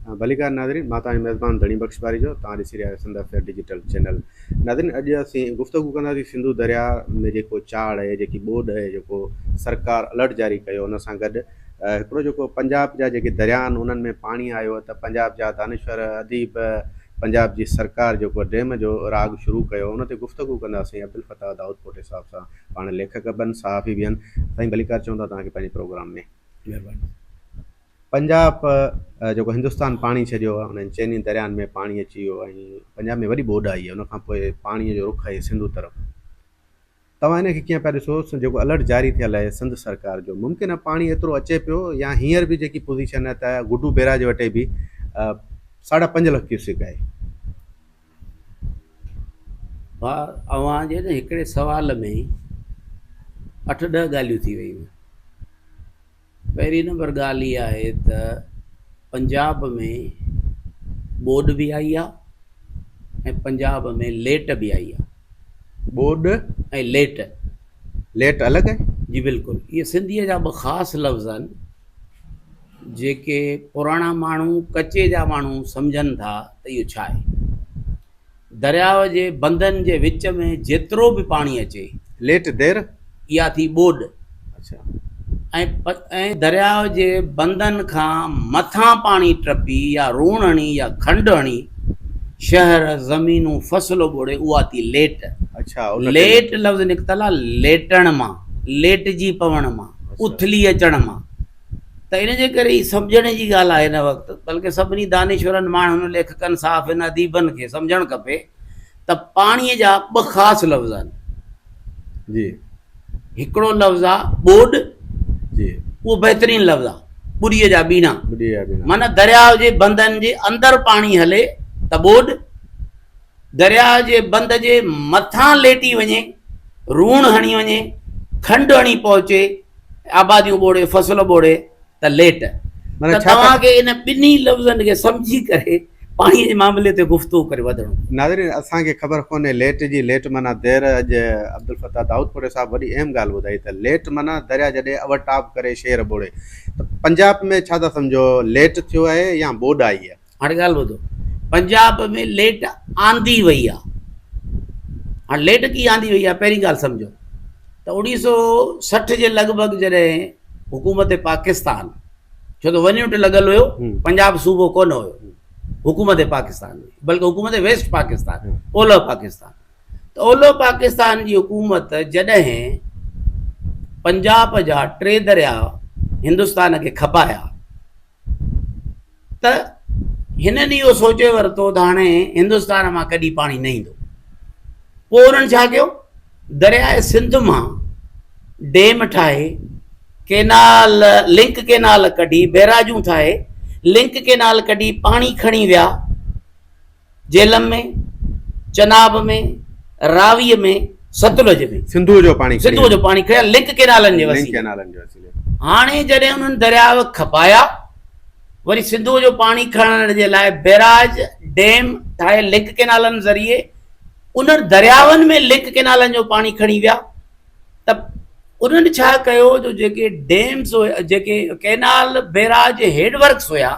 ڀليڪار ناظرين مان توهان جو ميزبان ڌڻي بخش باريجو توهان ڏسي رهيا آهيو سنڌ افيئر ڊجيٽل چينل ناظرين اڄ اسين گفتگو ڪنداسين سنڌو درياء ۾ جيڪو چاڙهه آهي جيڪي ٻوڏ آهي جيڪو سرڪار الرٽ جاري ڪيو ان سان گڏ هڪڙو جيڪو پنجاب جا جيڪي درياء آهن انهن ۾ پاڻي آيو ته پنجاب جا دانشور اديب پنجاب جي سرڪار جيڪو ڊيم جو راڳ شروع ڪيو ان تي گفتگو ڪنداسين عبدالفتاح دائود پوٽي صاحب سان پاڻ ليکڪ به آهن صحافي به آهن سائين ڀليڪار چون ٿا توهان کي پنهنجي پروگرام ۾. مهرباني. پنجاب جيڪو هندستان پاڻي ڇڏيو آهي انهن چئني دريائن ۾ پاڻي اچي ويو ۽ پنجاب ۾ وڏي ٻوڏ آئي آهي ان کان پوء پاڻي جو رخ آهي سنڌو طرف توهان ان کي ڪيئن پيا ڏسو جيڪو الرٽ جاري ٿيل آهي سنڌ سرڪار جو ممڪن آهي پاڻي ايترو اچي پيو يا هينئر به جيڪي پوزيشن آهي ته گڊو بيراج وٽي به ساڍا پنج لک ڪيوسڪ آهي. ڀاء اوهان جي نه هڪڙي سوال ۾ اٺ ڏهه ڳالهيون ٿي ويون. پهرين نمبر ڳالهه اها آهي ته پنجاب ۾ ٻوڏ به آئي آهي ۽ پنجاب ۾ ليٽ به آئي آهي. ٻوڏ ۽ ليٽ. ليٽ الڳ آهي؟ جي بلڪل اهي سنڌيء جا ٻه خاص لفظ آهن جيڪي پراڻا ماڻهو ڪچي جا ماڻهو سمجهن ٿا ته اهو ڇا آهي. درياء جي بندن جي وچ ۾ جيترو به پاڻي اچي. ليٽ دير. اها ٿي ٻوڏ. اڇا. ۽ ۽ درياء جي بندن کان مٿان پاڻي ٽپي يا روڻ هڻي يا کنڊ هڻي شهر، زمينون، فصل ٻوڙي اها ٿي ليٽ. اڇا ان کي ليٽ لفظ نڪتل آهي ليٽڻ مان، ليٽجي پوڻ مان، اٿلي اچڻ مان. ته ان جي ڪري هي سمجهڻ جي ڳالهه آهي هن وقت بلڪه سڀني دانشورن، ماڻهن، ليکڪن، صحافين، اديبن کي سمجهڻ کپي ته پاڻي جا ٻه خاص لفظ آهن. جي. هڪڙو لفظ آ ٻوڏ. جي. اهو بهترين لفظ آ ٻڏيء جا ٻيڻا. ٻڏيء جا ٻيڻا. معنيٰ درياء جي بندن جي اندر پاڻي هلي ته ٻوڏ، درياء جي بند جي مٿان ليٽي وڃي، روڻ هڻي وڃي، کنڊ هڻي پهچي، آباديون ٻوڙي، فصل ٻوڙي ته ليٽ. معنيٰ ته ڇا توهان کي ان ٻنهي لفظن کي سمجهي ڪري پاڻي جي معاملي تي گفتگو ڪري وڌڻو پوندو. ناظرين اسان کي خبر ڪونهي ليٽ جي ليٽ معنيٰ دير اڄ عبدالفتاح دائودپوري صاحب وڏي اهم ڳالهه ٻڌائي ته ليٽ معنيٰ دريا جڏهن اور ٽاپ ڪري شير ٻوڙي ته پنجاب ۾ ڇا ٿا سمجهو ليٽ ٿيو آهي يا ٻوڏ آئي آهي. هاڻي ڳالهه ٻڌو پنجاب ۾ ليٽ آندي وئي آ هاڻي ليٽ ڪيئن آندي وئي آ پهرين ڳالهه سمجهو ته اوڻيهه سو 60 جي لڳ ڀڳ جڏهن حڪومت پاڪستان ڇو ته ون يونٽ لڳل هيو پنجاب صوبو ڪونه هيو حڪومت پاڪستان هئي بلڪه حڪومت ويسٽ پاڪستان اولهه پاڪستان ته اولهه پاڪستان جي حڪومت جڏهن پنجاب جا ٽي درياء هندستان کي کپايا ته هنن اهو سوچي ورتو ته هاڻي هندستان مان ڪڏهن پاڻي نه ايندو. پوء انهن ڇا ڪيو؟ درياء سنڌ مان ڊيم ٺاهي، ڪينال، لنڪ ڪينال ڪڍي، بئراجون ٺاهي، لنڪ ڪينال ڪڍي پاڻي کڻي ويا. جهلم ۾، چناب ۾، راويء ۾، ستلج ۾. سنڌوء جو پاڻي کڻي سنڌوء جو پاڻي کڻي لنڪ ڪينالن جي وسيلي. لنڪ ڪينالن جي وسيلي. هاڻي جڏهن انهن درياء کپايا، وري سنڌوء جو پاڻي کڻڻ جي لاء بئراج، ڊيم، ٺاهي لنڪ ڪينالن ذريعي انهن درياون ۾ لنڪ ڪينالن جو پاڻي کڻي ويا ته انهن ڇا ڪيو جو جيڪي ڊيمز هيا، جيڪي ڪينال، بئراج، هيڊ ورڪس هيا،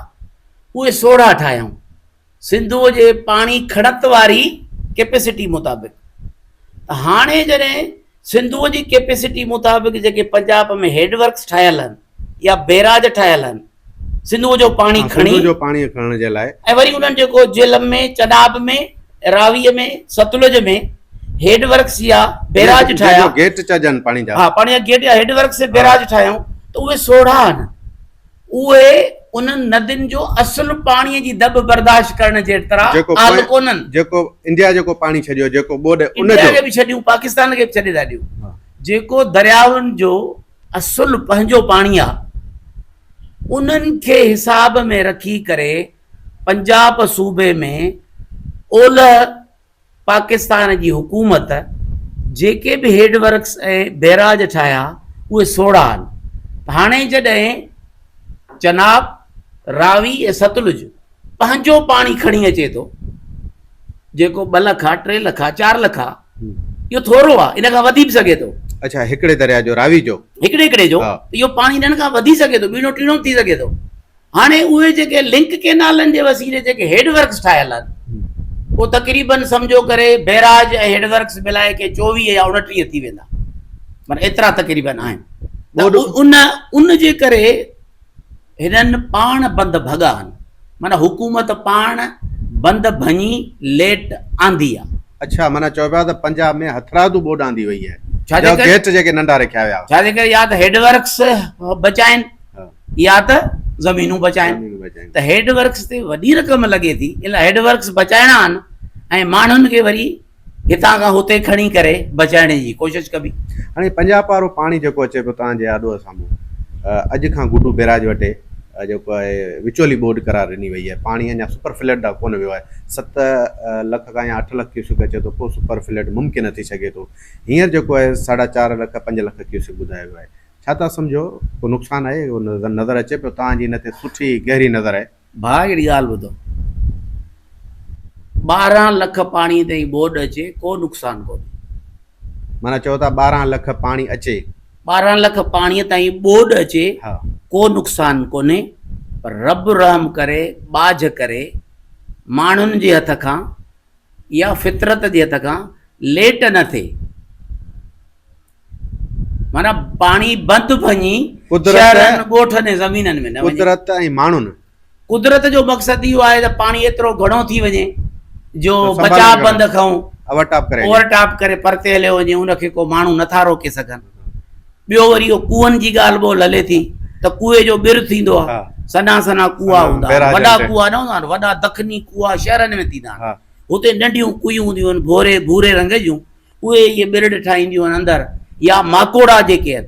اهي سوڙها ٺاهيائون. سنڌوء جي پاڻي کڻت واري ڪيپيسٽي مطابق ته هاڻي جڏهن سنڌوء جي ڪيپيسٽي مطابق جيڪي پنجاب ۾ هيڊ ورڪس ٺاهيل آهن يا بيراج ٺاهيل آهن سنڌوء جو پاڻي کڻي سنڌوء جو پاڻي کڻڻ جي لاء ۽ وري انهن جيڪو جهلم ۾ چناب ۾ راويء ۾ ستلج ۾ هيڊ ورڪس يا بيراج ٺاهيا گيٽ چئجن پاڻي جا ها پاڻي جا گيٽ يا هيڊ ورڪس بيراج ٺاهيائون ته اهي سوڙها آهن اهي انهن ندين جو اصل پاڻيء جي دٻ برداشت ڪرڻ جيترا آل ڪونهن. جيڪو انڊيا جيڪو پاڻي ڇڏيو جيڪو ٻوڏ ان جو. انڊيا کي به ڇڏيون پاڪستان کي به ڇڏي ٿا ڏيون. جيڪو دريائن جو اصل پنهنجو پاڻي آ انهن کي حساب ۾ رکي ڪري پنجاب صوبي ۾ اولهه پاڪستان جي حڪومت جيڪي به هيڊ ورڪس ۽ بئراج ٺاهيا اهي سوڙها آهن. هاڻي جڏهن چناب، راوي ۽ ستلج پنهنجو پاڻي کڻي اچي ٿو جيڪو ٻه لک آ، ٽي لک آ، چار لک آ، اهو ٿورو آ، ان کان وڌي به سگهي ٿو. اڇا هڪڙي درياء جو راوي جو. هڪڙي هڪڙي جو اهو پاڻي انهن کان وڌي سگهي ٿو، ٻيڻو ٽيڻو به ٿي سگهي ٿو. هاڻي اهي جيڪي لنڪ ڪينالن جي وسيلي جيڪي هيڊ ورڪس ٺاهيل آهن اهو تقريبن سمجهو ڪري بيراج ۽ هيڊ ورڪس ملائي ڪي 24 يا 29 ٿي ويندا، معنيٰ ايترا تقريبن آهن. ان ان جي ڪري هنن پاڻ بند ڀڳا آهن، معنيٰ حڪومت پاڻ بند ڀڃي ليٽ آندي آهي. اڇا، معنيٰ چئو پيا ته پنجاب ۾ هٿرادو ٻوڏ آندي وئي آهي، ڇا گيٽ جيڪي ننڍا رکيا ويا، ڇا جي ڪري يا ته هيڊ ورڪس بچائن يا ته زمينون بچائن، ته هيڊ ورڪس تي وڏي رقم لڳي ٿي، ان لاء هيڊ ورڪس بچائڻا آهن ۽ ماڻهن کي وري هتان کان هتي کڻي ڪري بچائڻ جي ڪوشش ڪبي. هاڻي پنجاب وارو پاڻي جيڪو اچي پيو توهان جي آڏو سامهون اڄ کان گڊو بيراج وٽي جيڪو آهي وچولي ٻوڏ قرار ڏني وئي آهي، پاڻي اڃا سپر فلڊ ڏانهن ڪونه ويو آهي، 7 لک کان يا 8 لک ڪيوسڪ اچي ٿو پوء سپر فلڊ ممڪن ٿي سگهي ٿو، هينئر جيڪو آهي ساڍا چار لک 5 لک ڪيوسڪ ٻڌايو ويو آهي، ڇا ٿا سمجهو ڪو نقصان آهي اهو نظر اچي پيو توهان جي ان تي سٺي گهري نظر آهي. ڀاء هڪڙي ڳالهه ٻڌو، 12 لک پاڻي تائين ٻوڏ اچي ڪو نقصان ڪونهي. معنيٰ چئو ٿا 12 لک پاڻي اچي. 12 لک پاڻي تائين ٻوڏ اچي ڪو نقصان ڪونهي، پر رب رحم ڪري ٻاجهه ڪري ماڻهن جي هٿ کان يا فطرت جي هٿ کان ليٽ نه ٿئي. معنيٰ پاڻي بند ڀڃي شهرن، ڳوٺن ۽ زمينن ۾ نه وڃي. قدرت ۽ ماڻهن. قدرت جو مقصد اهو آهي ته پاڻي ايترو گهڻو ٿي وڃي جو بچاء بند کان اوور ٽاپ ڪري پرتي هليو وڃي، ان کي ڪو ماڻهو نٿا روڪي سگهن. ٻيو وري اهو کوهن جي ڳالهه ٻولهه هلي ٿي ته کوهي جو ٻر ٿيندو آهي، سنها سنها کوها هوندا آهن، وڏا کوها نه هوندا آهن، وڏا دکني کوها شهرن ۾ ٿيندا آهن، هتي ننڍيون ڪوئيون هونديون آهن ڀوري ڀوري رنگ جون، اهي اهي ٻرڙ ٺاهينديون آهن اندر، يا ماڪوڙا جيڪي آهن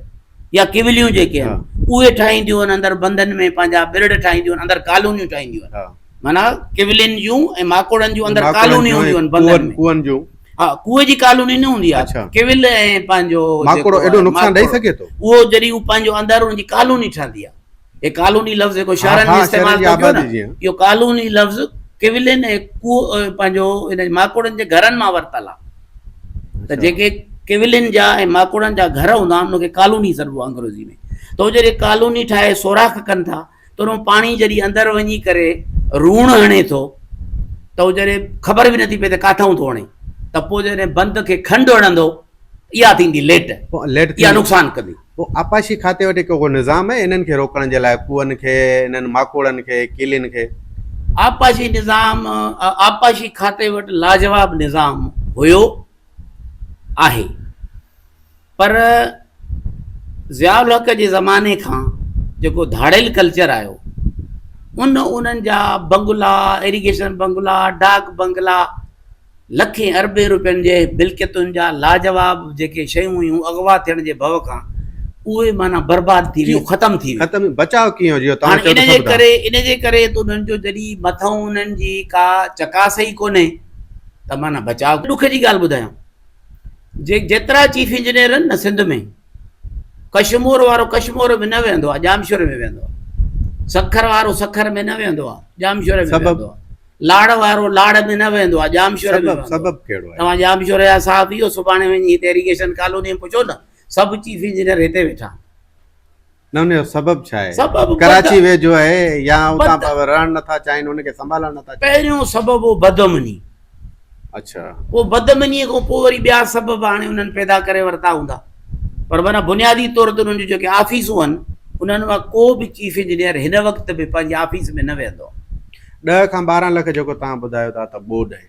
يا ڪوليون جيڪي آهن اهي ٺاهينديون آهن اندر بندن ۾ پنهنجا ٻرڙ ٺاهينديون آهن اندر، ڪالونيون ٺاهينديون آهن، معنيٰ ڪولين جون ۽ ماڪوڙن جون اندر ڪالونيون هونديون آهن بندن ۾. ڪوئن جون؟ ها، ڪوئي جي ڪالوني نه هوندي آهي، ڪول ۽ پنهنجو ماڪوڙو ايڏو نقصان ڏئي سگهي ٿو؟ اهو جڏهن هو پنهنجو اندر ان جي ڪالوني ٺهندي آهي. هي ڪالوني لفظ جيڪو شهرن ۾ استعمال ٿو ٿيو نه، اهو ڪالوني لفظ ڪولين ۽ پنهنجو ان ماڪوڙن جي گهرن مان ورتل آهي. ته جيڪي ڪولين جا ۽ ماڪوڙن جا گهر هوندا آهن ان کي ڪالوني سڏبو آهي انگريزي ۾. ته هو جڏهن ڪالوني ٺاهي سوراخ ڪن ٿا ته ان پاڻي جڏهن اندر وڃي ڪري روڻ هڻي ٿو ته هو جڏهن خبر به نٿي پئي ته ڪاٿئون ٿو هڻي، ته پوء جڏهن بند کي کنڊ هڻندو اها ٿيندي ليٽ، اها نقصان ڪندي. پوء آبپاشي کاتي وٽ ڪو نظام آهي انهن کي روڪڻ جي لاء، ڪوئن کي، انهن ماڪوڙن کي، ڪيلين کي؟ آبپاشي نظام، آبپاشي کاتي وٽ لاجواب نظام هيو، آهي، پر ضياء الحق جي زماني کان جيڪو ڌاڙيل ڪلچر آيو، ان انهن جا بنگلا، ايريگيشن بنگلا، ڊاڪ بنگلا، لکين اربين روپين جي ملڪيتن جا لاجواب جيڪي شيون هيون اغوا ٿيڻ جي ڀؤ کان اهي معنيٰ برباد ٿي ويون، ختم ٿي ويون. ختم بچاء ڪيئن هجي اهو توهان چئو ته سڀ ٿا. ان جي ڪري ته انهن جو جڏهن مٿئون انهن جي ڪا چڪاس ئي ڪونهي ته معنيٰ بچاء. ڏک جي ڳالهه ٻڌايان جي جيترا چيف انجنيئر آهن نه سنڌ ۾، ڪشمور وارو ڪشمور ۾ نه ويهندو آهي، ڄامشوري ۾ ويهندو آهي. سکر وارو سکر ۾ نه ويهندو آهي، ڄامشوري ۾ ويهندو آهي. لاڙ وارو لاڙ ۾ نه ويهندو آهي، ڄامشوري ۾ ويهندو آهي. سبب ڪهڙو آهي؟ توهان ڄامشوري جا صحافي آهيو، سڀاڻي وڃي هتي ايريگيشن ڪالوني ۾ پڇو نه، سڀ چيف انجنيئر هتي ويٺا آهن. نه ان جو سبب ڇا آهي؟ سبب ڪراچي ويجهو آهي يا اتان رهڻ نٿا چاهين، ان کي سنڀالڻ نٿا چاهين؟ پهريون سبب هو بدامني. اڇا. پوء بدامنيء کان پوء وري ٻيا سبب هاڻي انهن پيدا ڪري ورتا هوندا، پر معنيٰ بنيادي طور تي انهن جون جيڪي آفيسون آهن انهن مان ڪو به چيف انجنيئر هن وقت به پنهنجي آفيس ۾ نه ويهندو آهي. 10 کان 12 لک جيڪو توهان ٻڌايو ٿا ته ٻوڏ آهي.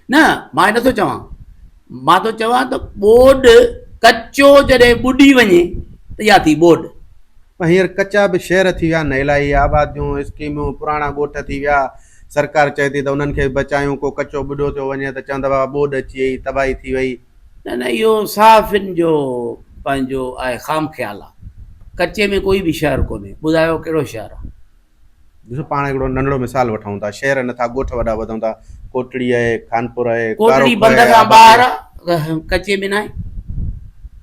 نه مان نٿو چوان، مان ٿو چوان ته ٻوڏ ڪچو جڏهن ٻڏي وڃي ته اها ٿي ٻوڏ. پر هينئر ڪچا به شهر ٿي ويا آهن، الاهي آباديون، اسڪيمون، پراڻا ڳوٺ ٿي ويا، سرڪار چئي ٿي ته انهن کي به بچايون، ڪو ڪچو ٻڏو ٿيو وڃي ته چون ٿا بابا ٻوڏ اچي وئي، تباهي ٿي وئي. نه نه اهو صحافين جو پنهنجو آهي خام خيال آهي، ڪچي ۾ ڪوئي به شهر ڪونهي، ٻڌايو ڪهڙو شهر آهي؟ ڏسو پاڻ هڪڙو ننڍڙو مثال وٺون ٿا، شهر نه ٿا ڳوٺ وڏا وڌون ٿا، ڪوٽڙي آهي، خانپور آهي، ڪوٽڙي بند کان ٻاهر آهي، ڪچي ۾ ناهي.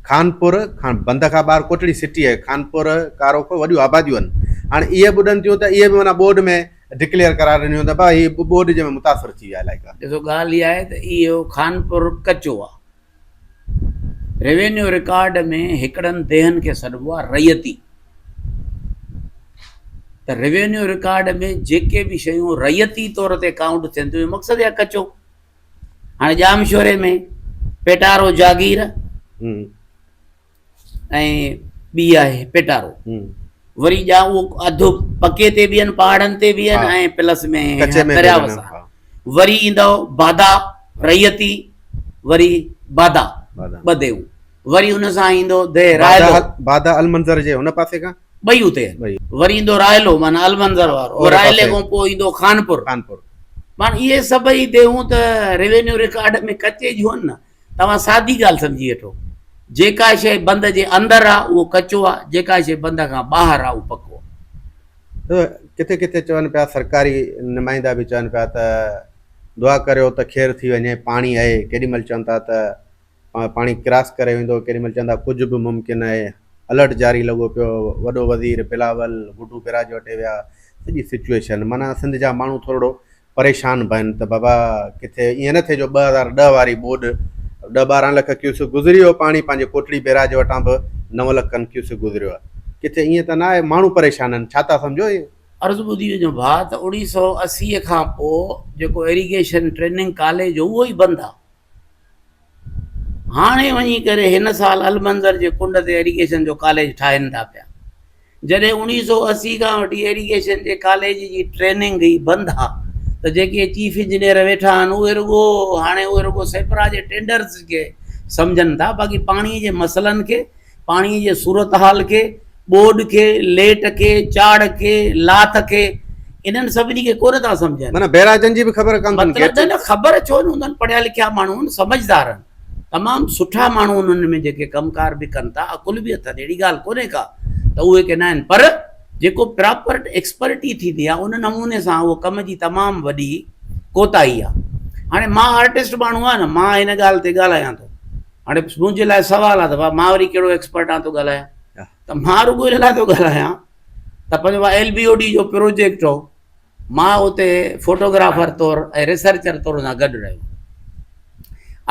خانپور کان بند کان ٻاهر ڪوٽڙي سٽي آهي، خانپور، ڪاروکو وڏيون آباديون آهن، هاڻي اهي ٻڏن ٿيون ته اهي به معنيٰ ٻوڏ ۾ ڊڪليئر قرار ڏنيون ته ڀاء هي ٻوڏ جي ۾ متاثر ٿي ويا علائقا. ڏسو ڳالهه اها آهي ته اهو خانپور ڪچو آهي. روينيو رڪارڊ ۾ هڪڙن ديهن کي سڏبو آهي رعيتي. ته روينيو رڪارڊ ۾ جيڪي به شيون رعيتي طور تي ڪائونٽ ٿين ٿيون مقصد يا ڪچو هاڻي ڄامشوري ۾ پيٽارو جاگير ۽ ٻي آهي پيٽارو وري ڄا اهو اڌ پڪي تي به آهن پهاڙن تي به آهن ۽ پلس ۾ درياء سان وري ايندو بادا رعيتي وري بادا ٻه ديون وري ان سان ايندو ديهه رائلو. بادا المنظر جي هن پاسي کان. ٻئي اتي آهن. وري ايندو رائلو معنيٰ المنظر وارو. رائلي کان پوء ايندو خانپور. خانپور. معنيٰ اهي سڀئي ديهون ته روينيو رڪارڊ ۾ ڪچي جون آهن نه. توهان سادي ڳالهه سمجهي وٺو. جيڪا شيء بند جي اندر آهي اهو ڪچو آهي، جيڪا شيء بند کان ٻاهر آهي اهو پڪو آهي. ڪٿي ڪٿي چون پيا سرڪاري نمائندا به چون پيا ته دعا ڪريو ته خير ٿي وڃي پاڻي آهي ڪيڏي مهل چون ٿا ته پاڻي ڪراس ڪري ويندو، ڪيڏي مهل چوندا ڪجهه به ممڪن آهي، الرٽ جاري لڳو پيو، وڏو وزير بلاول گڊو بئراج وٽي ويا، سڄي سچوئيشن معنيٰ سنڌ جا ماڻهو ٿورڙو پريشان به آهن ته بابا ڪٿي ائين نه ٿئي جو 2010 واري ٻوڏ ڏهه 12 لک ڪيوسڪ گذري ويو پاڻي پنهنجي ڪوٽڙي بئراج وٽان به 9 لک کن ڪيوسڪ گذريو آهي ڪٿي ائين ته نه آهي ماڻهو پريشان آهن ڇا ٿا سمجهو ائين. عرض ٻڌي وڃو ڀاء ته 1980 کان پوء جيڪو ايريگيشن ٽريننگ ڪاليج هو اهو ئي بند آهي. هاڻي وڃي ڪري هن سال المنظر جي ڪنڊ تي ايريگيشن جو ڪاليج ٺاهين ٿا پيا. جڏهن 1980 کان وٺي ايريگيشن جي ڪاليج جي ٽريننگ ئي بند آ ته جيڪي چيف انجنيئر ويٺا آهن اهي رڳو هاڻي اهي رڳو سيپرا جي ٽينڊرز کي سمجهن ٿا باقي پاڻي جي مسئلن کي پاڻي جي صورتحال کي، ٻوڏ کي، ليٽ کي، چاڙهه کي، لاٿ کي، انهن سڀني کي ڪونه ٿا سمجهن. معنيٰ بئراجن جي به خبر ڪانه اٿن. مطلب نه نه خبر ڇو نه هوندن، پڙهيا لکيا ماڻهو آهن، سمجهدار آهن، تمام سٺا ماڻهو آهن انهن ۾ جيڪي ڪم ڪار به ڪن ٿا، عقل به اٿن، اهڙي ڳالهه ڪونهي ڪا ته اهي ڪي نه آهن پر جيڪو پراپر ايڪسپرٽي ٿيندي آهي ان نموني سان اهو ڪم جي تمام وڏي ڪوتاهي آهي. هاڻي مان آرٽسٽ ماڻهو آهيان نه، مان هن ڳالهه تي ڳالهايان ٿو. هاڻي منهنجي لاء سوال آهي ته ڀاء مان وري ڪهڙو ايڪسپرٽ آهيان ٿو ڳالهايان ته مان رڳو ان لاء ٿو ڳالهايان ته پنهنجو ايل بي او ڊي جو پروجيڪٽ هو مان اتي فوٽوگرافر طور ۽ ريسرچر طور سان گڏ رهيو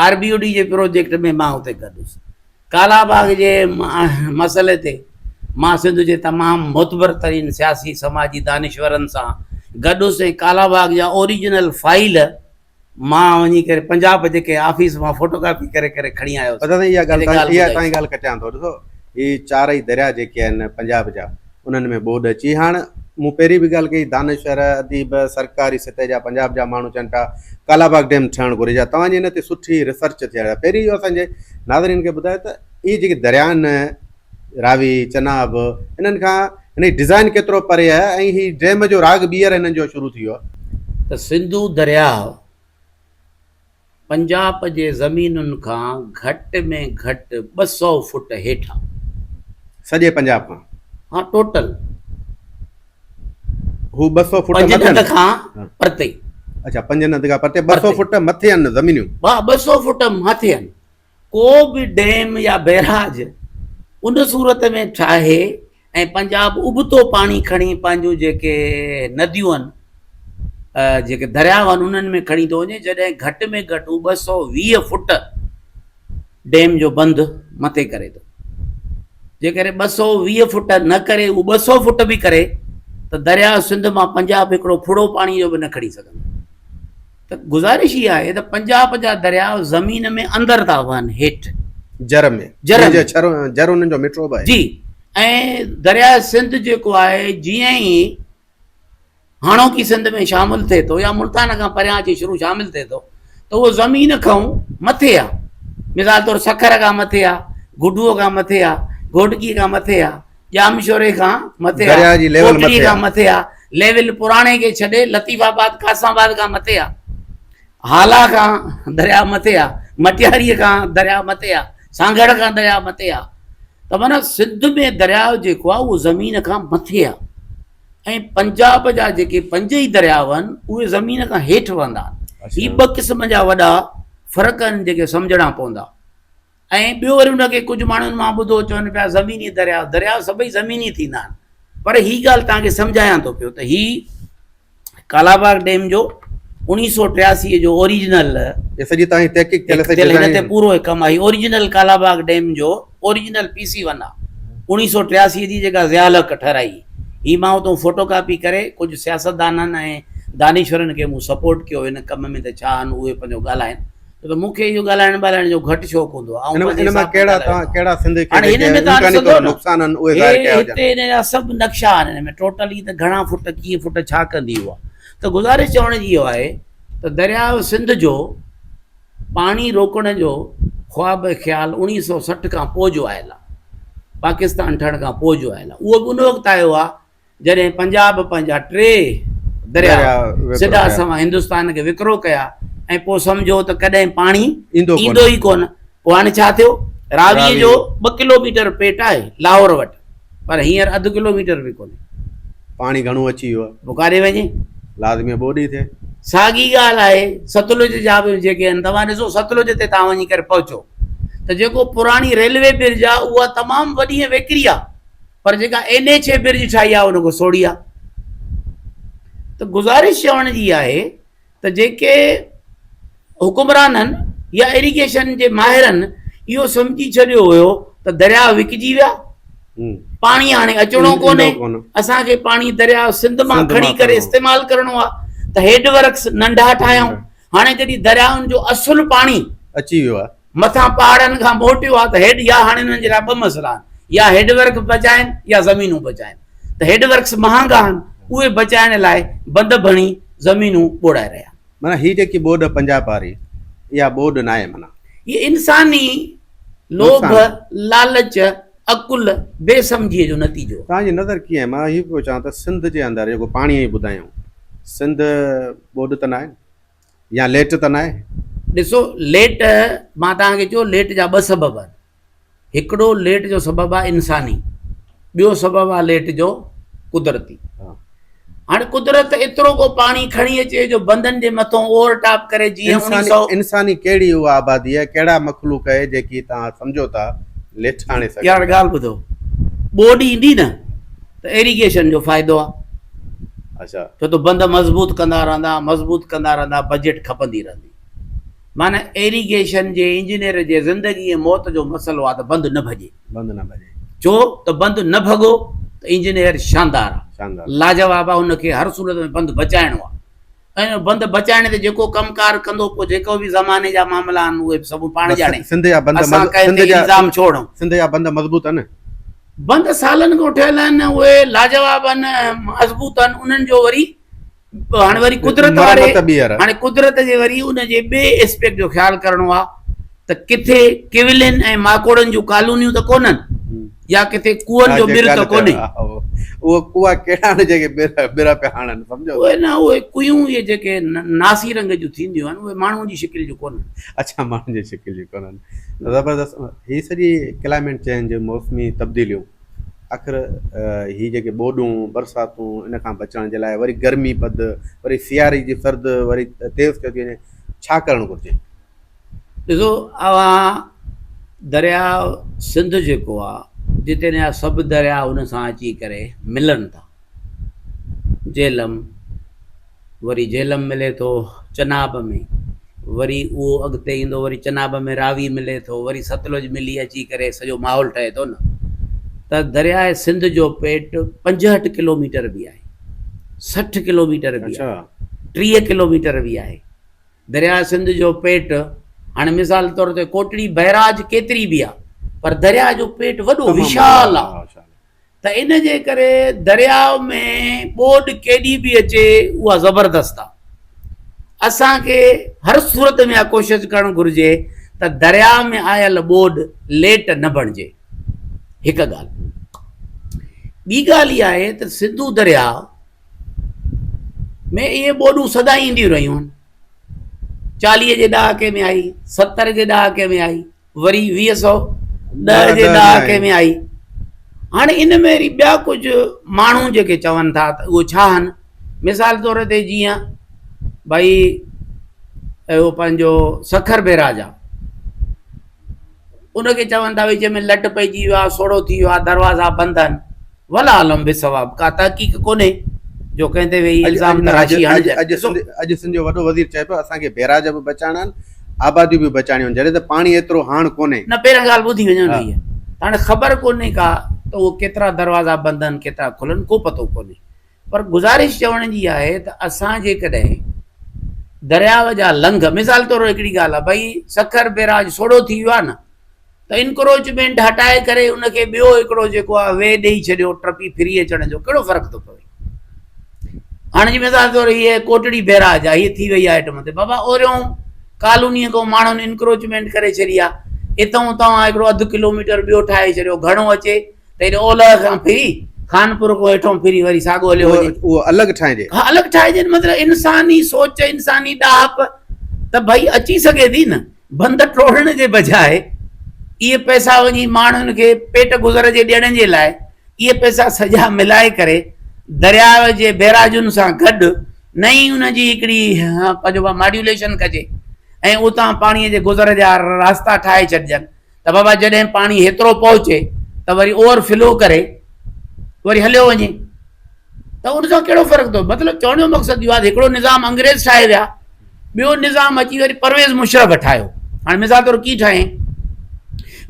آر بي او ڊي جي پروجيڪٽ ۾ مان اتي گڏ هوس ڪالا باغ جي مسئلي تي مان سنڌ جي تمام معتبر ترين سياسي سماجي دانشورن سان گڏ هوس ۽ ڪالا باغ جا اوريجنل فائل مان وڃي ڪري پنجاب جي ڪنهن آفيس مان فوٽو ڪاپي ڪري ڪري کڻي آيو ادا سائين اها ڳالهه تان اها تان ڳالهه ڪٽيان ٿو ڏسو هي چارئي دريا جيڪي آهن پنجاب جا انهن ۾ ٻوڏ اچي هاڻ مون پهرين به ڳالهه ڪئي دانشور اديب سرڪاري سطح جا پنجاب جا ماڻهو چون پيا ڪالاباغ ڊيم ٺهڻ گهرجي جا توهان جي ان تي سٺي ريسرچ ٿيل آهي پهرين اهو اسان جي ناظرين کي ٻڌايو ته اهي جيڪي دريا آهن راوي چناب انهن کان هن جي ڊزائن ڪيترو پري آهي ۽ هي ڊيم جو راڳ ٻيهر هنن جو شروع ٿي ويو آهي. ته سنڌو درياهه پنجاب جي زمينن کان گهٽ ۾ گهٽ 200 فوٽ هيٺ آهي. سڄي پنجاب کان؟ ها ٽوٽل. هو 200 فوٽ مٿي آهن. پنج ند کان پرتي. اڇا پنج ند کان پرتي 200 فوٽ مٿي آهن زمينيون. ها 200 فوٽ مٿي آهن. ڪو به ڊيم يا بئراج ان صورت ۾ ٺاهي ۽ پنجاب ابتو پاڻي کڻي پنهنجون جيڪي نديون آهن جيڪي درياء آهن انهن ۾ کڻي ٿو وڃي جڏهن گهٽ ۾ گهٽ هو 220 فٽ ڊيم جو بند مٿي ڪري ٿو جيڪڏهن 220 فٽ نه ڪري هو 200 فٽ به ڪري ته درياء سنڌ مان پنجاب هڪڙو ڦڙو پاڻي جو به نه کڻي سگهندو ته گذارش اها آهي ته پنجاب جا درياء زمين ۾ اندر ٿا وهن هيٺ. جر ۾. جر ۾. جر انهن جو مٺو به آهي. جي ۽ درياء سنڌ جيڪو آهي جيئن ئي هاڻوڪي سنڌ ۾ شامل ٿئي ٿو يا ملتان کان پريان اچي شروع شامل ٿئي ٿو ته اهو زمين کان مٿي آهي. مثال طور سکر کان مٿي آهي، گڊوء کان مٿي آهي، گهوٽڪي کان مٿي آهي. ڄامشوري کان مٿي آ، درياء جي ليول ڪوٽڙي مٿي آ. کان مٿي آ، ليول پراڻي کي ڇڏي لطيف آباد قاسم آباد کان مٿي آ، هالا کان درياء مٿي آ، مٽياري کان درياء مٿي آ، سانگهڙ کان درياء مٿي آ ته معنيٰ سنڌ ۾ درياء جيڪو آ اهو زمين کان مٿي آ ۽ پنجاب جا جيڪي پنج ئي درياء آهن اهي زمين کان هيٺ وهندا آهن. هي ٻه قسم جا وڏا فرق آهن جيڪي سمجهڻا پوندا. ۽ ٻيو وري ان کي ڪجهه ماڻهن مان ٻڌو چون پيا زميني درياء، درياء سڀئي زميني ٿيندا آهن پر هي ڳالهه توهان کي سمجهايان ٿو پيو ته هي ڪالاباغ ڊيم جو 1983 جو اوريجنل هي سڄي توهان جي تحقيق ٿيل سڄي هن تي پورو هي ڪم آهي اوريجنل ڪالاباغ ڊيم جو اوريجنل پي سي ون آهي 1983 جي جيڪا ضياء الحق ٺهرائي هي مان اتان فوٽو ڪاپي ڪري ڪجهه سياستدانن ۽ دانشورن کي مون سپورٽ ڪيو هن ڪم ۾ ته ڇا آهن اهي پنهنجو ڳالهائن ڇو ته مون کي اهو ڳالهائڻ ٻالهائڻ جو گهٽ شوق هوندو آهي. آئون پنهنجي ان مان حساب ۾ ڪهڙا ڳالهايو توهان ٿو. ڪهڙا سنڌ کي هاڻي هن جيڪي ۾ توهان امڪاني ڏسندو طور نه نقصان آهن اهي هي ظاهر ڪيا هجن. هتي هن جا سڀ نقشا آهن هن ۾ ٽوٽلي ته گهڻا فٽ ڪيئن فٽ ڇا ڪندي اها ته گذارش چوڻ جي اهو آهي ته درياء سنڌ جو پاڻي روڪڻ جو خواب ۽ خيال 1960 کان پوء جو آيل آهي پاڪستان ٺهڻ کان پوء جو آيل آهي اهو به ان وقت آيو آهي جڏهن پنجاب پنهنجا ٽي درياء سڌا سنوان هندستان کي وڪرو ڪيا ۽ پوء سمجهو ته ڪڏهن پاڻي ايندو ئي ڪونه. پوء هاڻي ڇا ٿيو؟ راويء جو ٻه ڪلوميٽر پيٽ آهي لاهور وٽ، پر هينئر اڌ ڪلوميٽر به ڪونهي. پاڻي گهڻو اچي ويو آهي. پوء ڪاڏي وڃي؟ لازمي ٻوڏ ئي ٿئي. ساڳي ڳالهه آهي ستلج جا به جيڪي آهن، توهان ڏسو ستلج تي توهان وڃي ڪري پهچو ته جيڪو پراڻي ريلوي برج آهي اها تمام وڏي ۽ ويڪري آهي. پر جيڪا اين ايڇ اي برج ٺاهي آهي ان کان سوڙهي آهي ته گذارش چوڻ جي آهي ته جيڪي حڪمرانن يا ايريگيشن جي ماهرن اهو سمجهي ڇڏيو هيو ته درياء وڪجي ويا پاڻي هاڻي اچڻو ڪونهي اسان کي پاڻي درياء سنڌ مان کڻي ڪري استعمال ڪرڻو آهي ته هيڊ ورڪس ننڍا ٺاهيون هاڻي جڏهن دريائن جو اصل پاڻي اچي ويو آهي مٿان پهاڙن کان موٽيو آهي ته هيڊ يا هاڻي انهن جي لاء ٻه مسئلا آهن يا هيڊ ورڪ بچائن يا زمينون بچائن ته هيڊ ورڪس مهانگا آهن اهي بچائڻ لاء بند ڀڻي زمينون ٻوڙائي رهيا آهن. معنيٰ هي جيڪي ٻوڏ پنجاب واري اها ٻوڏ ناهي معنيٰ. هي انساني لوڀ، لالچ، عقل، بي سمجهيء جو نتيجو آهي. توهان جي نظر ڪيئن آهي؟ مان هي پيو چوان ته سنڌ جي اندر جيڪو پاڻي ۽ ٻڌايائون سنڌ ٻوڏ ته ناهي نه؟ يا ليٽ ته ناهي؟ ڏسو ليٽ مان توهان کي چيو ليٽ جا ٻه سبب آهن هڪڙو ليٽ جو سبب آهي انساني ٻيو سبب آهي ليٽ جو قدرتي هاڻي قدرت ايترو ڪو پاڻي کڻي اچي جو بندن جي مٿو اوور ٽاپ ڪري جيئن انساني انساني ڪهڙي اها آبادي آهي ڪهڙا مخلوق آهي جيڪي توهان سمجهو ٿا ليٽ آڻي سگهن يار ڳالهه ٻڌو ٻوڏ ايندي نه ته ايريگيشن جو فائدو آ اچھا ڇو ته بند مضبوط ڪندا رهندا مضبوط ڪندا رهندا بجيٽ کپندي رهندي معنی ايريگيشن جي انجنيئر جي زندگي ۽ موت جو مسئلو آ ته بند نه ڀڄي بند نه ڀڄي ڇو ته بند نه ڀڳو ته انجنيئر شاندار آ شاندار لاجواب آ ان کي هر صورت ۾ بند بچائڻو آ ۽ بند بچائڻ تي جيڪو ڪم ڪار ڪندو پوء جيڪو به زماني جا معاملا آهن اهي به سڀ پاڻ ڄاڻي سنڌ جا بند اسان ڪنهن تي الزام ڇو هڻون سنڌ جا بند مضبوط آهن بند سالن کان ٺهيل آهن اهي لاجواب آهن مضبوط آهن انهن جو وري هاڻي وري قدرت واري هاڻي قدرت جي وري ان جي ٻئي اسپيڪٽ جو خيال ڪرڻو آهي ته ڪٿي ڪولين ۽ ماڪوڙن جون ڪالونيون ته ڪونهن يا ڪٿي ڪوئن جو ٻر ته ڪونهي. اهي ڪوئا ڪهڙا آهن جيڪي ٻر پيا هڻن سمجهو. اهي نه اهي ڪوئيون اهي جيڪي ناسي رنگ جون ٿينديون آهن اهي ماڻهوء جي شڪل جون ڪونهن. اڇا ماڻهن جي شڪل جون ڪونهن. زبردست هي سڄي ڪلائميٽ چينج موسمي تبديليون آخر هي جيڪي ٻوڏون برساتون ان کان بچڻ جي لاء وري گرمي پد وري سياري جي سرد وري تيز ٿيو ٿي وڃي ڇا ڪرڻ گهرجي؟ ڏسو اوهان درياء سنڌ جيڪو آ جتي ان جا سڀ درياء ان سان اچي ڪري ملن ٿا جهلم وري جهلم ملي ٿو چناب ۾ وري اهو اڳتي ايندو وري چناب ۾ راوي ملي ٿو وري ستلج ملي اچي ڪري سڄو ماحول ٺهي ٿو نه ته درياء سنڌ جو پيٽ 65 ڪلوميٽر به آهي 60 ڪلوميٽر به آهي 30 ڪلوميٽر به آهي درياء سنڌ جو پيٽ هاڻي مثال طور تي ڪوٽڙي بئراج ڪيتري به آ پر درياء جو پيٽ وڏو وشال آ ته ان جي ڪري درياء ۾ ٻوڏ ڪيڏي به اچي اها زبردست آ. اسان کي هر صورت ۾ اها ڪوشش ڪرڻ گهرجي ته درياء ۾ آيل ٻوڏ ليٽ نه بڻجي. هڪ ڳالهه. ٻي ڳالهه اها آهي ته سنڌو درياء ۾ اهي ٻوڏون سدائين اينديون رهيون آهن. 40 جي ڏهاڪي ۾ آئي، 70 جي ڏهاڪي ۾ آئي، وري 2010 جي ڏهاڪي ۾ آئي. هاڻي ان ۾ وري ٻيا ڪجهه ماڻهو جيڪي چون ٿا ته اهو ڇا آهن؟ مثال طور تي جيئن ڀئي اهو پنهنجو سکر بيراج آهي. ان کي چون ٿا وچ ۾ لٽ پئجي ويو آهي، سوڙهو ٿي ويو آهي، دروازا بند آهن. والله اعلم بالصواب ڪا تحقيق ڪونهي جو ڪنهن تي ويهي الزام تراشي هڻجن. اڄ سنڌ جو وڏو وزير چئي پيو اسان کي بيراج به بچائڻا آهن، آباديون به بچائڻيون آهن، جڏهن ته پاڻي ايترو هاڻ ڪونهي. نه پهريان ڳالهه ٻڌي وڃو نه هيء هاڻي خبر ڪونهي ڪا ته اهو ڪيترا دروازا بند آهن ڪيترا کلن ڪو پتو ڪونهي پر گذارش چوڻ جي آهي ته اسان جيڪڏهن درياء جا لنگهه مثال طور هڪڙي ڳالهه آهي ڀئي سکر بيراج سوڙهو ٿي ويو آهي نه ته انڪروچمينٽ هٽائي ڪري ان کي ٻيو هڪڙو جيڪو آهي وي ڏئي ڇڏيو ٽپي ڦري اچڻ جو ڪهڙو فرق ٿو پوي هاڻي جي مثال طور هيء ڪوٽڙي بيراج آهي هيء ٿي وئي آهي هيٺ مٿي بابا اوريون ڪالونيء کان ماڻهن انڪروچمينٽ ڪري ڇڏي آهي اتان اتان هڪڙو اڌ ڪلوميٽر ٻيو ٺاهي ڇڏيو گهڻو اچي ته هيڏي اولهه کان ڦري خانپور کان هيٺون ڦري وري ساڳو هليو وڃي. اهو الڳ ٺاهجي. ها الڳ ٺاهجي مطلب انساني سوچ انساني ڏاهپ ته ڀئي اچي سگهي ٿي نه بند ٽوڙڻ جي بجاء اهي پئسا وڃي ماڻهن کي پيٽ گذر جي ڏيڻ جي لاء اهي پئسا سڄا ملائي ڪري درياء جي بيراجن سان گڏ نئين ان جي هڪڙي پنهنجو ماڊيوليشن ڪجي ۽ اتان پاڻي جي گذر جا راستا ٺاهي ڇڏجن ته بابا جڏهن پاڻي هيترو پهچي ته وري اوور فلو ڪري وري هليو وڃي ته ان سان ڪهڙو فرق ٿو مطلب چوڻ جو مقصد اهو آهي هڪڙو نظام انگريز ٺاهي ويا ٻيو نظام اچي وري پرويز مشرف ٺاهيو هاڻي مثال طور ڪي ٺاهين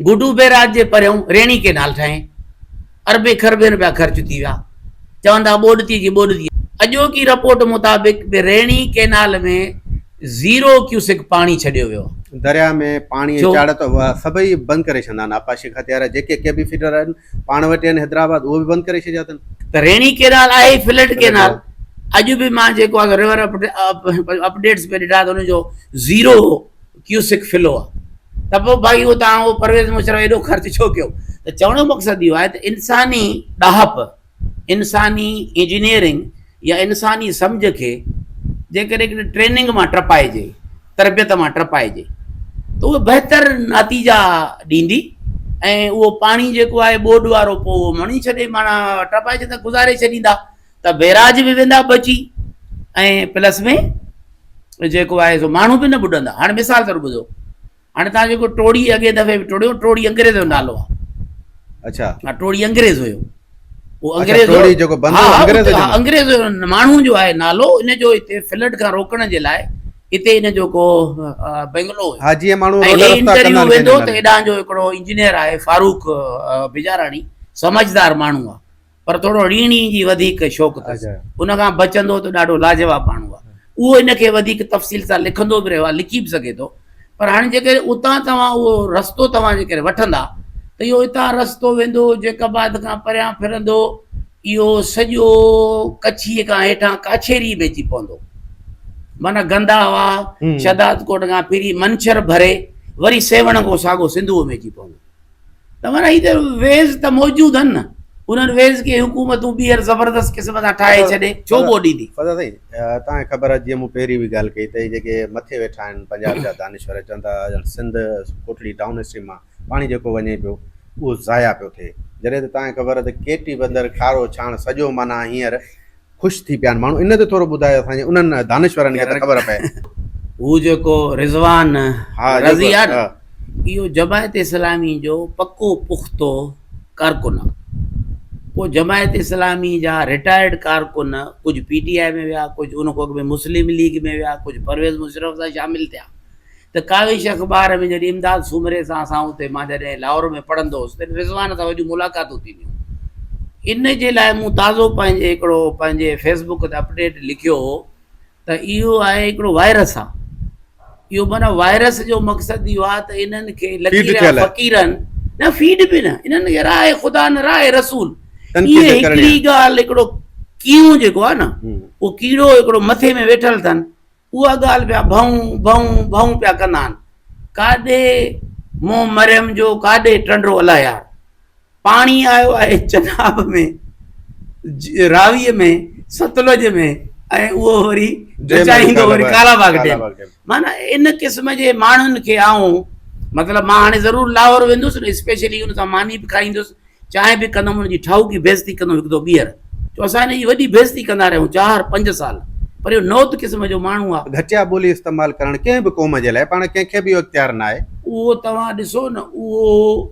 گڊو بيراج جي پريون ريڻي ڪينال ٺاهين اربين کربين روپيا خرچ ٿي ويا چوندا ٻوڏ ٿي جي ٻوڏ ٿي اڄوڪي رپورٽ مطابق به ريڻي ڪينال ۾ زيرو ڪيوسڪ پاڻي ڇڏيو ويو آهي. درياء ۾ پاڻي ۽ چاڙهه ته اها سڀئي بند ڪري ڇڏندا آهن. آبپاشي کاتي وارا جيڪي ڪي بي فيڊر آهن پاڻ وٽ آهن حيدرآباد اهو به بند ڪري ڇڏيا اٿن. ته ريڻي ڪينال آهي ئي فلڊ ڪينال. اڄ به مان جيڪو آهي ريور اپڊيٽس ۾ ڏٺا ته ان جو زيرو ڪيوسڪ فلو آهي ته پوء ڀائي اهو توهان اهو پرويز مشرف ايڏو خرچ ڇو ڪيو ته چوڻ جو مقصد اهو آهي ته انساني ڏاهپ انساني انجنيئرنگ يا انساني سمجهه کي جيڪڏهن هڪڙي ٽريننگ مان ٽپائجي، تربيت مان ٽپائجي ته اهو بهتر نتيجا ڏيندي ۽ اهو پاڻي جيڪو آهي ٻوڏ وارو پوء اهو مڻي ڇڏي معنيٰ ٽپائجي ته گذاري ڇڏيندا ته بيراج به ويندا بچي ۽ پلس ۾ جيڪو آهي سو ماڻهو به نه ٻڏندا. هاڻي مثال طور ٻڌو هاڻي تان جيڪو ٽوڙي اڳئين دفعي به ٽوڙيو ٽوڙي انگريز جو نالو آ. اڇا. ها ٽوڙي انگريز هيو. هو انگريز هو. ٽوڙي جيڪو بند هو انگريز جو. ها انگريز ماڻهو جو آهي نالو ان جو هتي فلڊ کان روڪڻ جي لاء هتي ان جو ڪو بنگلو هيو. ها جيئن ماڻهو روڊ رستا ڪندا آهن. ويندو ته هيڏانهن جو هڪڙو انجنيئر آهي فاروق بجاراڻي سمجهدار ماڻهو آ. پر ٿورو ريڻي جي وڌيڪ شوق اٿس. ان کان بچندو ته ڏاڍو لاجواب ماڻهو آهي. اهو ان کي وڌيڪ تفصيل سان لکندو به رهيو آهي، لکي به سگهي ٿو. پر هاڻي جيڪڏهن اتان توهان اهو رستو توهان جيڪڏهن وٺندا ته اهو اتان رستو ويندو جيڪب آباد کان پريان ڦرندو اهو سڄو ڪڇيء کان هيٺان ڪاڇيري ۾ اچي پوندو. معنيٰ گندا واهه شهدادڪوٽ کان ڦري منڇر ڀري وري سيوهڻ کان ساڳو سنڌوء ۾ اچي پوندو. ته معنيٰ هي ته ويز ته موجود آهن نه انهن ويز کي حڪومتون ٻيهر زبردست قسم سان ٺاهي ڇڏي ڇو ٻوڏ ايندي. فضل سائين توهان کي خبر آهي جيئن مون پهرين به ڳالهه ڪئي ته هي جيڪي مٿي ويٺا آهن پنجاب جا دانشور چون ٿا ڄڻ سنڌ ڪوٽڙي ڊائون اسٽريم مان پاڻي جيڪو وڃي پيو اهو ضايع پيو ٿئي جڏهن ته توهان کي خبر آهي ته ڪيٽي بندر کارو ڇاڻ سڄو معنيٰ هينئر خوش ٿي پيا آهن ماڻهو ان تي ٿورو ٻڌايو اسان جي انهن دانشورن کي ته خبر پئي. هو جيڪو رضوان رضي آهي نه اهو جماعت اسلامي جو پڪو پختو ڪارڪن آهي پوء جماعت اسلامي جا رٽائرڊ ڪارڪن ڪجهه پي ٽي آء ۾ ويا ڪجهه ان کان اڳ ۾ مسلم ليگ ۾ ويا ڪجهه پرويز مشرف سان شامل ٿيا ته ڪاوش اخبار ۾ جڏهن امداد سومري سان اسان اتي مان جڏهن لاهور ۾ پڙهندو هوس تڏهن رضوان سان وڏيون ملاقاتون ٿينديون ان جي لاء مون تازو پنهنجي هڪڙو پنهنجي فيس بڪ تي اپڊيٽ لکيو هو ته اهو آهي هڪڙو وائرس آهي اهو معنيٰ وائرس جو مقصد اهو آهي ته انهن کي لڳي رهيا فقيرن نه فيڊ به نه انهن کي راء خدا نه راء رسول اهي هڪڙي ڳالهه هڪڙو ڪيون جيڪو آهي نه اهو ڪيڙو هڪڙو مٿي ۾ ويٺل اٿن اها ڳالهه پيا ڀئون ڀئون ڀئون پيا ڪندا آهن. ڪاڏي منهن مريم جو ڪاڏي ٽنڊو الله يار. پاڻي آيو آهي چناب ۾ راويء ۾ ستلج ۾ ۽ اهو وري بچائيندو وري ڪالاباغ ڊيم. معنيٰ ان قسم جي ماڻهن کي آئون مطلب مان هاڻي ضرور لاهور ويندس نه اسپيشلي ان سان ماني به کائيندس چانهه به ڪندم ان جي ٺاهوڪي بيعزتي ڪندم هڪ دفعو ٻيهر جو اسان هن جي وڏي بيعزتي ڪندا رهيون چار پنج سال پر اهو نوت قسم جو ماڻهو آهي. گهٽيا ٻولي استعمال ڪرڻ ڪنهن به قوم جي لاء پاڻ ڪنهن کي به اهو اختيار ناهي. اهو توهان ڏسو نه اهو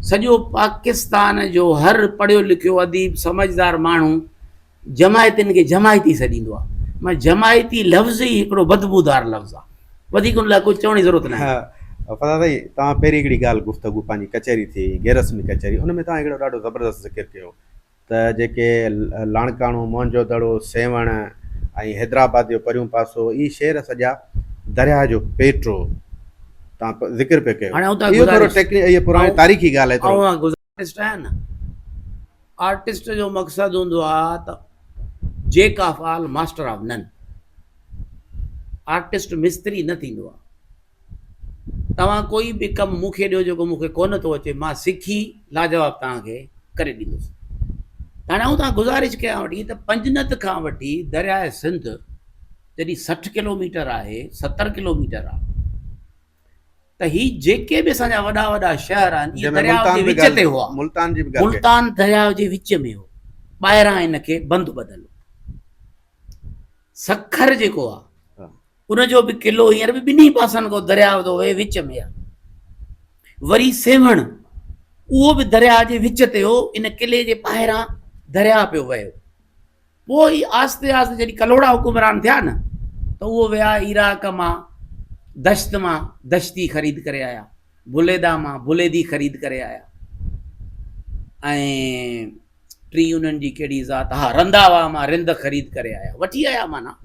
سڄو پاڪستان جو هر پڙهيو لکيو اديب سمجهدار ماڻهو جماعتين کي جماعتي سڏيندو آهي. مان جماعتي لفظ ئي هڪڙو بدبودار لفظ آهي. وڌيڪ ان لاء ڪجهه چوڻ جي ضرورت ناهي. فضا سائين توهان پهرين هڪڙي ڳالهه گفتگو پنهنجي ڪچهري ٿي غير رسمي ڪچهري ان ۾ توهان هڪڙو ڏاڍو زبردست ذڪر ڪيو ته جيڪي لاڙڪاڻو، موهن جو دڙو، سيوهڻ ۽ حيدرآباد جو پريون پاسو اهي شهر سڄا درياهه جو پيٽ هو توهان ذڪر پئي ڪيو هاڻي آئون توهان اهو ٿورو گذارش ٽيڪني اهي پراڻي آئون تاريخي ڳالهه آهي ٿورو آئون گذارش آهيان نه آرٽسٽ جو مقصد هوندو آهي ته jack of all master of none artist مستري نه ٿيندو آهي توهان ڪوئي به ڪم مون کي ڏيو جيڪو مون کي ڪونه ٿو اچي مان سکي لاجواب توهان کي ڪري ڏيندس هاڻي آئون توهان گذارش ڪيان وٺي ته پنجند کان وٺي درياء سنڌ جڏهن 60 ڪلوميٽر آهي 70 ڪلوميٽر آهي ته هي جيڪي به اسان جا وڏا وڏا شهر آهن اهي درياء جي وچ تي هئا ملتان جي به ڳالهه ملتان درياء جي وچ ۾ هو ٻاهران هن کي بند ٻڌل هو سکر جيڪو آهي ان جو به قلعو هينئر به ٻنهي پاسن کان درياء ٿو وهي وچ ۾ آهي وري سيوهڻ اهو به درياء جي وچ تي هو ان قلعي جي ٻاهران درياء پيو وهيو پوء ئي آهستي آهستي جڏهن ڪلهوڙا حڪمران ٿيا نه ته اهو ويا عراق مان دشت مان دشتي خريد ڪري آيا بليدا مان بليدي خريد ڪري آيا ۽ ٽي انهن جي ڪهڙي ذات ها رنڌاوا مان رند خريد ڪري آيا وٺي آيا معنيٰ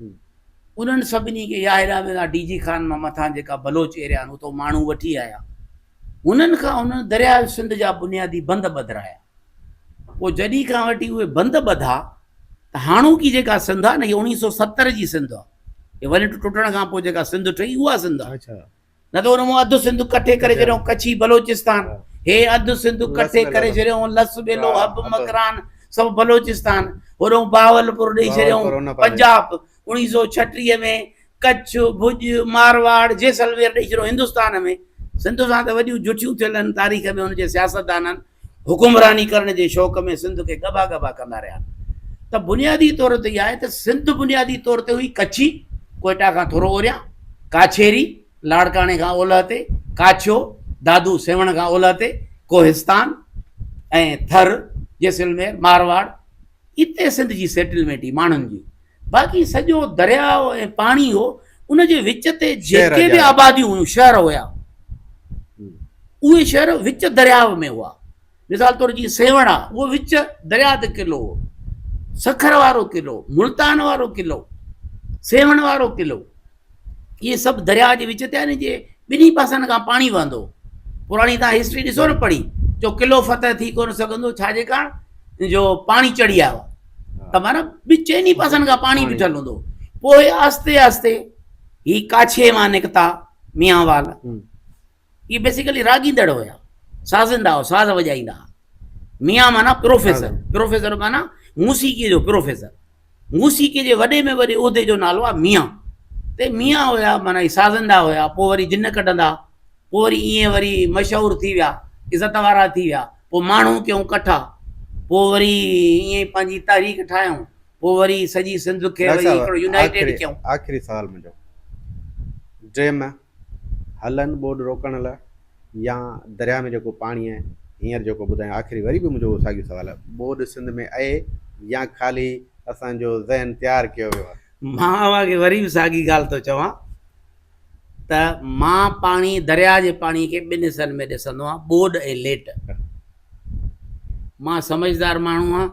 انهن سڀني کي يا هيڏانهن ويندا ڊي جي خان مان مٿان جيڪا بلوچ ايريا آهن اتو ماڻهو وٺي آيا هنن کان انهن درياء سنڌ جا بنيادي بند ٻڌرايا پوء جڏهن کان وٺي اهي بند ٻڌا ته هاڻوڪي جيڪا سنڌ آهي نه هي 1970 جي سنڌ آهي هي ون يونٽ ٽٽڻ کان پوء جيڪا سنڌ ٺهي اها سنڌ آهي نه ته ان مان اڌ سنڌ ڪٺي ڪري ڇڏيائون ڪڇي بلوچستان هي اڌ سنڌ ڪٺي ڪري ڇڏيائون لس ٻيلو حب مڪران سڀ بلوچستان هوڏانهن بهاولپور ڏئي ڇڏيائون پنجاب 1936 ۾ ڪڇ ڀڄ مارواڙ جيسلمير ڏئي ڇڏيو هندستان ۾ سنڌ سان ته وڏيون جٺيون ٿيل آهن تاريخ ۾ ان جي سياستدانن حڪمراني ڪرڻ جي شوق ۾ سنڌ کي ڳڀا ڳڀا ڪندا رهيا ته بنيادي طور تي اها آهي ته سنڌ بنيادي طور تي هئي ڪڇي، ڪوئيٽا کان ٿورو اوريان، ڪاڇيري، لاڙڪاڻي کان اولهه تي، ڪاڇيو، دادو سيوهڻ کان اولهه تي، ڪوهستان ۽ ٿر، جيسلمير، مارواڙ، اتي سنڌ جي سيٽلمينٽ هئي ماڻهن جي. باقي سڄو درياء ۽ پاڻي هو ان جي وچ تي جيڪي به آباديون هيون شهر هيا اهي شهر وچ درياء ۾ هئا مثال طور جيئن سيوهڻ آ اهو وچ درياء تي قلعو هو سکر وارو قلعو ملتان وارو قلعو سيوهڻ وارو قلعو اهي سڀ درياء جي وچ تي آهن جي ٻنهي پاسن کان پاڻي وهندو پراڻي تان هسٽري ڏسو نه پڙهي جو قلعو فتح ٿي ڪونه سگهندو ڇا جي ڪاڻ جو پاڻي چڙهي آيو ته معنيٰ ٻه چئني پاسن کان پاڻي بيٺل هوندو پوء آهستي آهستي هي ڪاڇي مان نڪتا ميان وال اهي بيسيڪلي راڳيندڙ هيا سازندا هئا ساز وڄائيندا هئا ميان معنيٰ پروفيسر پروفيسر معنيٰ موسيقي جو پروفيسر موسيقي جي وڏي ۾ وڏي عهدي جو نالو آهي ميان ته ميان هيا معنيٰ هي سازندا هيا پوء وري جن ڪڍندا پوء وري ائين وري مشهور ٿي ويا عزت وارا ٿي ويا پوء ماڻهو ڪيون ڪٺا پوء وري ائين پنهنجي تحريڪ ٺاهيون پوء وري سڄي سنڌ کي وري هڪڙو يونائيٽيڊ ڪيون. آخري سوال منهنجو ڊيم هلن ٻوڏ روڪڻ لاء يا درياء ۾ جيڪو پاڻي آهي هينئر جيڪو ٻڌايو آخري وري به منهنجو اهو ساڳيو سوال آهي ٻوڏ سنڌ ۾ اهي يا خالي اسان جو ذهن تيار ڪيو ويو آهي. مان اوهان کي وري به ساڳي ڳالهه ٿو چوان ته مان پاڻي درياء جي پاڻي کي ٻن حصن ۾ ڏسندو آهيان ٻوڏ ۽ ليٽ. مان سمجهدار ماڻهو آهيان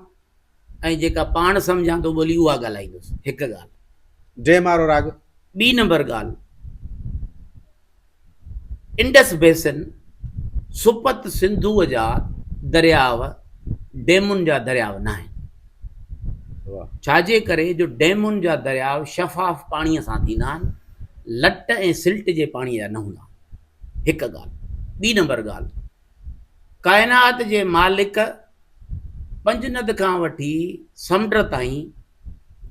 ۽ جيڪا پاڻ سمجهان ٿو ٻولي اها ڳالهائيندس هڪ ڳالهه. ڊيم وارو راڳ. ٻي نمبر ڳالهه انڊس بيسن سپت سنڌوء جا درياء ڊيمن جا درياء ناهن. ڇا جي ڪري جو ڊيمن جا درياء شفاف پاڻيء سان ٿيندا آهن، لٽ ۽ سلٽ جي پاڻيء جا نه هوندا آهن. هڪ ڳالهه. ٻي نمبر ڳالهه ڪائنات جي مالڪ پنجند کان وٺي سمنڊ تائين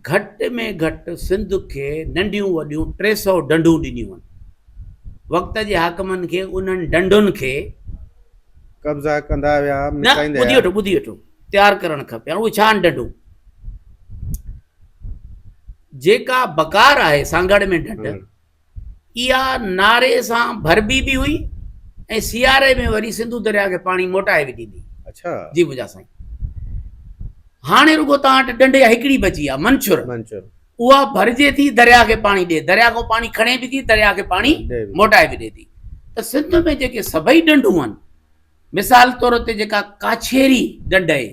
گهٽ ۾ گهٽ سنڌ کي ننڍيون وڏيون 300 ڍنڍون ڏنيون آهن. وقت جي حاڪمن کي انهن ڍنڍن کي قبضا ڪندا ويا، نه مٽائيندا ٻڌي ويا. وٺو ٻڌي وٺو تيار ڪرڻ کپي. هاڻ اهي ڇا آهن ڍنڍون؟ جيڪا بڪار آهي سانگهڙ ۾ ڍنڍ اها ناري سان ڀربي به هئي ۽ سياري ۾ وري سنڌو درياء کي پاڻي موٽائي به ڏيندي. اڇا. جي منهنجا سائين. هاڻي رڳو توهان وٽ ڍنڍ اها هڪڙي بچي آهي منڇر. منڇر. اها ڀرجي ٿي درياء کي پاڻي ڏي. درياء کان پاڻي کڻي به ٿي درياء کي پاڻي موٽائي به ڏي ٿي. ته سنڌ ۾ جيڪي سڀئي ڍنڍون آهن، مثال طور تي جيڪا ڪاڇيري ڍنڍ آهي،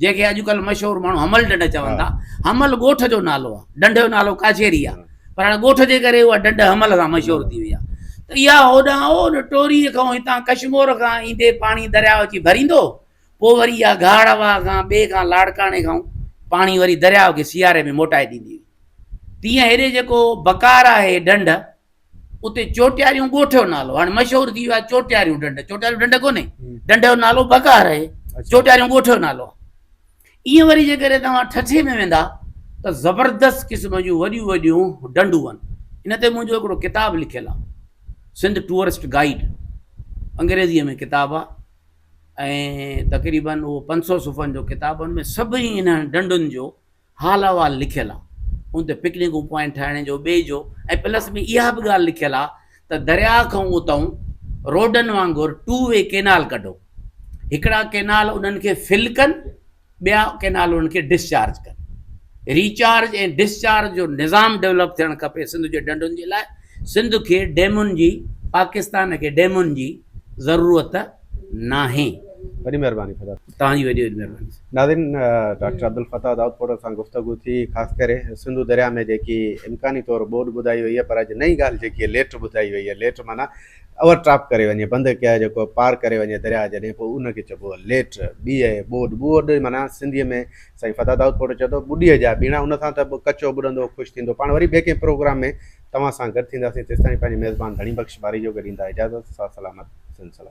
جنهن کي اڄڪلهه مشهور ماڻهو حمل ڍنڍ چون ٿا، حمل ڳوٺ جو نالو آهي، ڍنڍ جو نالو ڪاڇيري آهي، پر هاڻي ڳوٺ جي ڪري اها ڍنڍ حمل سان مشهور ٿي وئي آهي. ته اها هوڏانهن ان ٽوري کان هتان ڪشمور کان ايندي پاڻي درياء اچي ڀريندو، پوء وري اها گهاڙ واهه کان ٻئي کان لاڙڪاڻي کان پاڻي وري درياء کي سياري ۾ موٽائي ڏيندي هئي. تيئن هيڏي جيڪو بڪار آهي ڍنڍ، اتي چوٽياريون ڳوٺ جو نالو هاڻي مشهور ٿي ويو آهي چوٽياريون ڍنڍ. چوٽياريون ڍنڍ ڪونهي، ڍنڍ جو نالو بڪار آهي، چوٽياريون ڳوٺ جو نالو آهي. ائين وري جيڪڏهن توهان ٺٽي ۾ ويندا ته زبردست قسم جون وڏيون وڏيون ڍنڍون آهن. ان تي منهنجو هڪڙو ڪتاب لکيل آهي، سنڌ ٽوئرسٽ گائيڊ، انگريزيء ۾ ڪتاب آهي. ۽ تقريباً اهو 500 صفحن جو ڪتاب ان ۾ سڀني انهن ڍنڍن جو حال احوال لکيل آهي، ان تي پڪنڪون پوائنٽ ٺاهڻ جو ٻئي جو ۽ پلس ۾ اها به ڳالهه لکيل آهي ته درياء کان اتئون روڊن وانگر ٽو وي ڪينال ڪڍو، هڪڙا ڪينال انهن کي فل ڪن ٻيا ڪينال انهن کي ڊسچارج ڪن. ريچارج ۽ ڊسچارج جو نظام ڊولپ ٿيڻ کپي سنڌ جي ڍنڍن جي لاء. سنڌ کي ڊيمن جي پاڪستان کي ڊيمن جي ضرورت ناهي. وڏي مهرباني خدا. توهان جي وڏي وڏي مهرباني. ناظرين ڊاڪٽر عبدالفتاح دائود پوٽو سان گفتگو ٿي خاص ڪري سنڌو درياء ۾ جيڪي امڪاني طور ٻوڏ ٻڌائي وئي آهي پر اڄ نئين ڳالهه جيڪي ليٽ ٻڌائي وئي آهي ليٽ معنيٰ اوور ٽاپ ڪري وڃي، بند ڪيا جيڪو پار ڪري وڃي درياء جڏهن پوء ان کي چئبو آهي ليٽ، ٻي آهي ٻوڏ، ٻوڏ معنيٰ سنڌيء ۾ سائين فتح دائود پوٽو چئي ٿو ٻڏيء جا ٻيڻا، ان سان ته ڪچو ٻڏندو خوش ٿيندو. پاڻ وري ٻئي ڪنهن پروگرام ۾ توهان سان گڏ ٿينداسين، تيستائين پنهنجي ميزبان ڌڻي بخش باريجو کي ڏيندا اجازت، ساٿ سلامت، سنڌ سلامت.